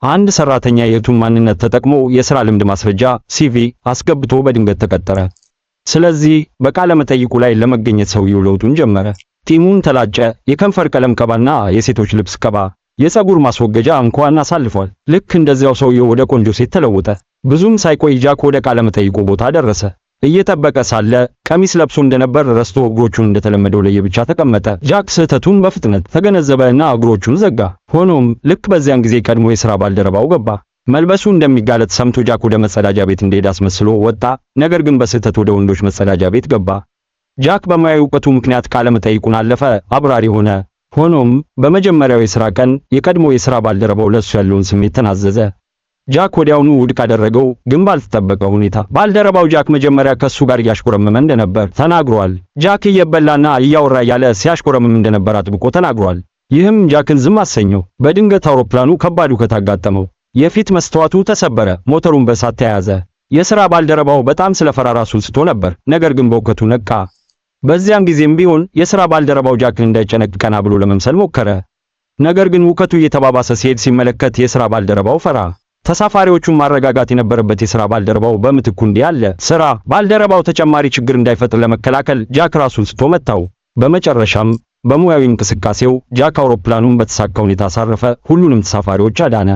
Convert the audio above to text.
አንድ ሰራተኛ የእህቱን ማንነት ተጠቅሞ የሥራ ልምድ ማስረጃ CV አስገብቶ በድንገት ተቀጠረ። ስለዚህ በቃለ መጠይቁ ላይ ለመገኘት ሰውየው ለውጡን ጀመረ። ጢሙን ተላጨ፣ የከንፈር ቀለም ቀባና የሴቶች ልብስ ቀባ፣ የፀጉር ማስወገጃ እንኳን አሳልፏል። ልክ እንደዚያው ሰውየው ወደ ቆንጆ ሴት ተለወጠ። ብዙም ሳይቆይ ጃክ ወደ ቃለ መጠይቁ ቦታ ደረሰ። እየጠበቀ ሳለ ቀሚስ ለብሶ እንደነበር ረስቶ እግሮቹን እንደተለመደው ለየብቻ ተቀመጠ። ጃክ ስህተቱን በፍጥነት ተገነዘበ እና እግሮቹን ዘጋ። ሆኖም ልክ በዚያን ጊዜ ቀድሞ የሥራ ባልደረባው ገባ። መልበሱ እንደሚጋለጥ ሰምቶ ጃክ ወደ መጸዳጃ ቤት እንደሄደ አስመስሎ ወጣ። ነገር ግን በስህተት ወደ ወንዶች መጸዳጃ ቤት ገባ። ጃክ በሙያዊ እውቀቱ ምክንያት ቃለ መጠይቁን አለፈ፣ አብራሪ ሆነ። ሆኖም በመጀመሪያው የሥራ ቀን የቀድሞ የሥራ ባልደረባው ለሱ ያለውን ስሜት ተናዘዘ። ጃክ ወዲያውኑ ውድቅ አደረገው፣ ግን ባልተጠበቀ ሁኔታ ባልደረባው ጃክ መጀመሪያ ከሱ ጋር እያሽኮረመመ እንደነበር ተናግሯል። ጃክ እየበላና እያወራ እያለ ሲያሽኮረምም እንደነበር አጥብቆ ተናግሯል። ይህም ጃክን ዝም አሰኘው። በድንገት አውሮፕላኑ ከባድ ሁከት አጋጠመው። የፊት መስተዋቱ ተሰበረ፣ ሞተሩን በእሳት ተያያዘ። የሥራ ባልደረባው በጣም ስለፈራ ራሱን ስቶ ነበር፣ ነገር ግን በሁከቱ ነቃ። በዚያን ጊዜም ቢሆን የሥራ ባልደረባው ጃክን እንዳይጨነቅ ቀና ብሎ ለመምሰል ሞከረ። ነገር ግን ሁከቱ እየተባባሰ ሲሄድ ሲመለከት የሥራ ባልደረባው ፈራ። ተሳፋሪዎቹን ማረጋጋት የነበረበት የሥራ ባልደረባው በምትኩ እንዲህ አለ። ስራ ባልደረባው ተጨማሪ ችግር እንዳይፈጥር ለመከላከል ጃክ ራሱን ስቶ መታው። በመጨረሻም በሙያዊ እንቅስቃሴው ጃክ አውሮፕላኑን በተሳካ ሁኔታ አሳረፈ፣ ሁሉንም ተሳፋሪዎች አዳነ።